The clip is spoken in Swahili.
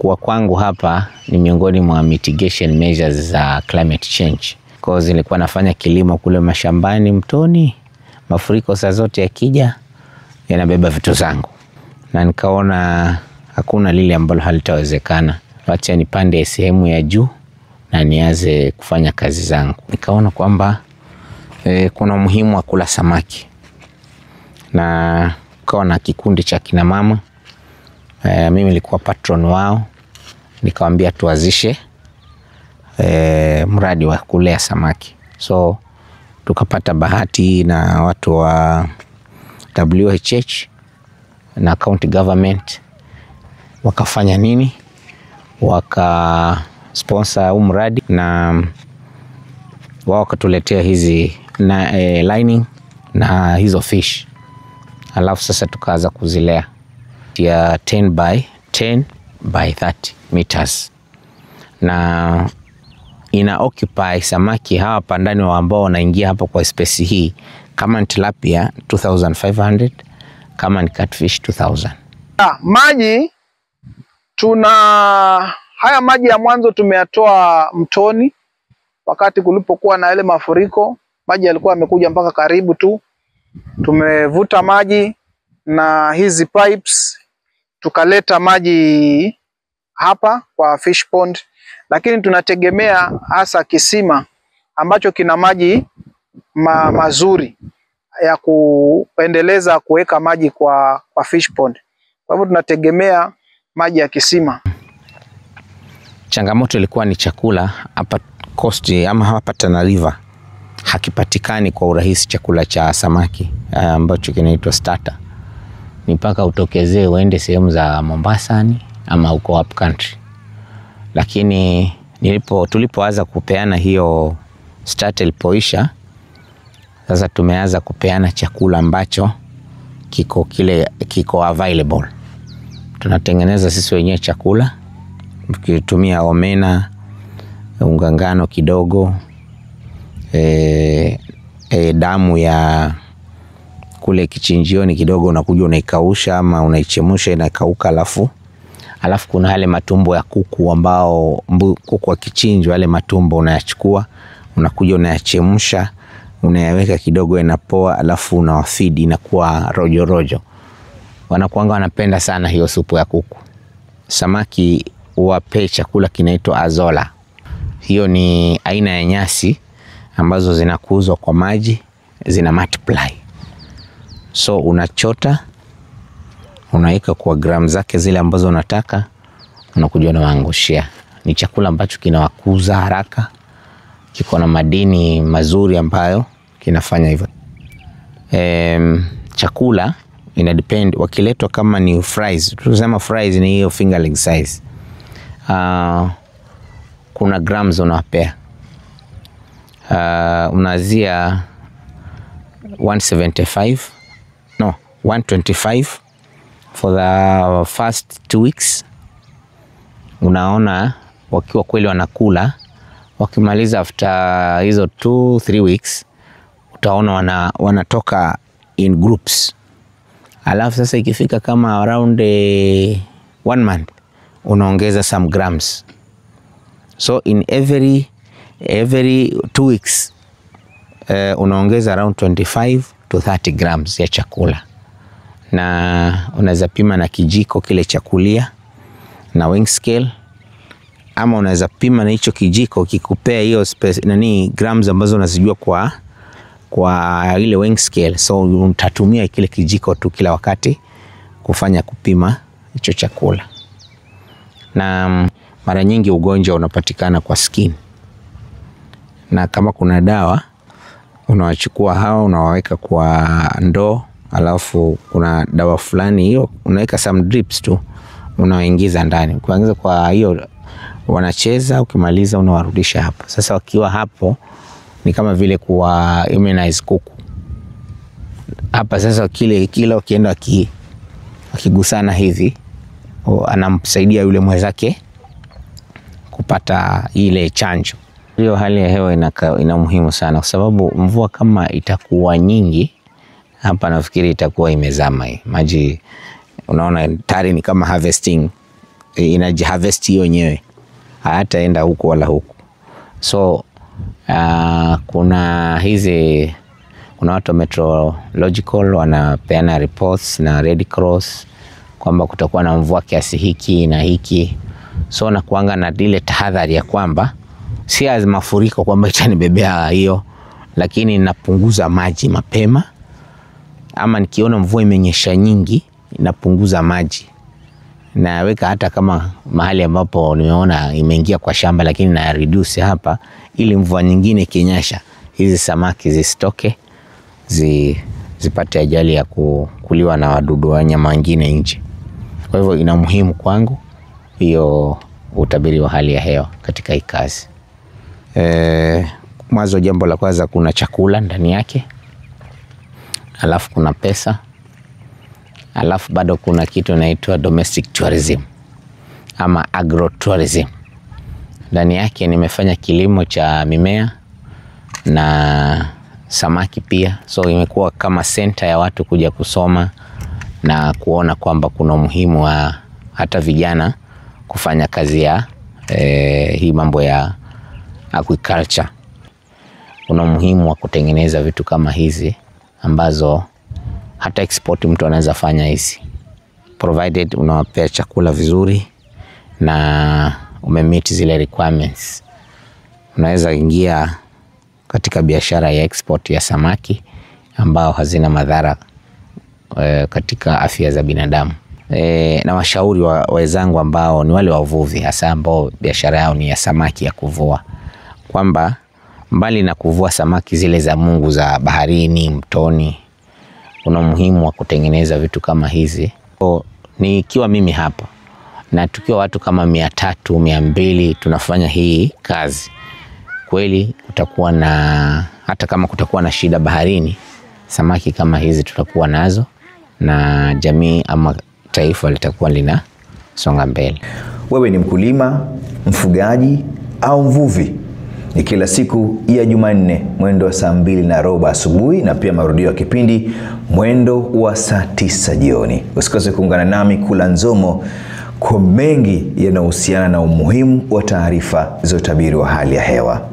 Kuwa kwangu hapa ni miongoni mwa mitigation measures za climate change. Cause nilikuwa nafanya kilimo kule mashambani mtoni, mafuriko saa zote yakija yanabeba vitu zangu, na nikaona hakuna lile ambalo halitawezekana, wacha nipande sehemu ya juu na nianze kufanya kazi zangu. Nikaona kwamba kuna umuhimu wa kula samaki, na kukawa na kikundi cha kina mama. Mimi nilikuwa patron wao, nikawaambia tuanzishe mradi wa kulea samaki. So tukapata bahati na watu wa WHH na county government wakafanya nini, waka sponsor huu mradi na wao wakatuletea hizi na lining na hizo fish, alafu sasa tukaanza kuzilea ya 10 by 10 by 30 meters, na ina occupy samaki hawa pandani ambao wanaingia hapa kwa space hii, kama ni tilapia 2500, kama ni catfish 2000. Maji tuna haya maji ya mwanzo tumeyatoa mtoni wakati kulipokuwa na yale mafuriko, maji yalikuwa yamekuja mpaka karibu tu. Tumevuta maji na hizi pipes tukaleta maji hapa kwa fish pond, lakini tunategemea hasa kisima ambacho kina maji mazuri ya kuendeleza kuweka maji kwa fish pond. Kwa hivyo tunategemea maji ya kisima. Changamoto ilikuwa ni chakula hapa Coast ama hapa Tana River hakipatikani kwa urahisi chakula cha samaki ambacho kinaitwa starter. Ni mpaka utokezee uende sehemu za Mombasa ama huko up country. Lakini tulipoanza kupeana hiyo starter ilipoisha, sasa tumeanza kupeana chakula ambacho kiko available. Tunatengeneza sisi wenyewe chakula tukitumia omena, unga ngano kidogo, damu ya kule kichinjioni kidogo, unakuja unaikausha ama unaichemsha inakauka, alafu kuna yale matumbo ya kuku ambao kuku akichinjwa yale matumbo unayachukua, unakuja unayachemsha, unayaweka kidogo yanapoa, alafu unawafeed, inakuwa rojo rojo. Wanakuanga wanapenda sana hiyo supu ya kuku. Samaki wape chakula kinaitwa azola. Hiyo ni aina ya nyasi ambazo zinakuzwa kwa maji, zina multiply. So unachota, unaweka kwa gram zake zile ambazo unataka, unakuja unawaangushia. Ni chakula ambacho kinawakuza haraka, kiko na madini mazuri ambayo kinafanya hivyo. Chakula ina depend, wakiletwa kama ni fries, tunasema fries ni hiyo fingerling size. Kuna grams unawapea. Unaanzia 175, no, 125 for the first 2 weeks. Unaona wakiwa kweli wanakula, wakimaliza after hizo 2-3 weeks utaona wanatoka in groups. Alafu sasa ikifika kama around 1 month unaongeza some grams. So in every 2 weeks unaongeza around 25 to 30 grams ya chakula. Na unaweza pima na kijiko kile cha kulia na wing scale, ama unaweza pima na hicho kijiko kikupea hiyo nani grams ambazo unazijua kwa ile wing scale. So utatumia kile kijiko tu kila wakati kufanya kupima hicho chakula. Na mara nyingi ugonjwa unapatikana kwa skin, na kama kuna dawa unawachukua hao unawaweka kwa ndoo, alafu kuna dawa fulani hiyo unaweka some drips tu unaingiza ndani. Ukiingiza kwa hiyo wanacheza, ukimaliza unawarudisha hapo. Sasa wakiwa hapo ni kama vile kuwa immunize kuku. Hapa sasa kila ukienda wakigusana hivi, anamsaidia yule mwenzake kupata ile chanjo. Hiyo hali ya hewa ina umuhimu sana, kwa sababu mvua kama itakuwa nyingi hapa nafikiri itakuwa imezama hii maji. Unaona tayari ni kama harvesting inajiharvest hiyo yenyewe, hayataenda huku wala huku. So kuna hizi, kuna watu wa meteorological wanapeana reports na Red Cross kwamba kutakuwa na mvua kiasi hiki na hiki. So nakuanga na ile tahadhari ya kwamba si mafuriko kwamba itanibebea hiyo, lakini napunguza maji mapema, ama nikiona mvua imenyesha nyingi napunguza maji, naweka hata kama mahali ambapo nimeona imeingia kwa shamba, lakini na reduce hapa, ili mvua nyingine ikinyesha hizi samaki zisitoke, zipate ajali ya kuliwa na wadudu wanyama wengine nje. Kwa hivyo ina muhimu kwangu hiyo utabiri wa hali ya hewa katika hii kazi. Mwanzo jambo la kwanza, kuna chakula ndani yake, alafu kuna pesa, alafu bado kuna kitu inaitwa domestic tourism ama agrotourism. Ndani yake nimefanya kilimo cha mimea na samaki pia, so imekuwa kama center ya watu kuja kusoma na kuona kwamba kuna umuhimu wa hata vijana kufanya kazi ya hii mambo ya aquaculture. Kuna umuhimu wa kutengeneza vitu kama hizi ambazo hata export mtu anaweza fanya hizi, provided unawapea chakula vizuri na umemeet zile requirements. Unaweza ingia katika biashara ya export ya samaki ambao hazina madhara katika afya za binadamu. Na washauri wenzangu ambao ni wale wavuvi, hasa ambao biashara yao ni ya samaki ya kuvua, kwamba mbali na kuvua samaki zile za Mungu za baharini, mtoni, kuna umuhimu wa kutengeneza vitu kama hizi. So, nikiwa mimi hapa na tukiwa watu kama 300, 200 tunafanya hii kazi, kweli kutakuwa na, hata kama kutakuwa na shida baharini, samaki kama hizi tutakuwa nazo na jamii ama taifa litakuwa linasonga mbele. Wewe ni mkulima, mfugaji au mvuvi? Ni kila siku ya Jumanne mwendo wa saa 2:15 asubuhi, na pia marudio ya kipindi mwendo wa saa 9 jioni. Usikose kuungana nami Kula Nzomo kwa mengi yanayohusiana na umuhimu wa taarifa za utabiri wa hali ya hewa.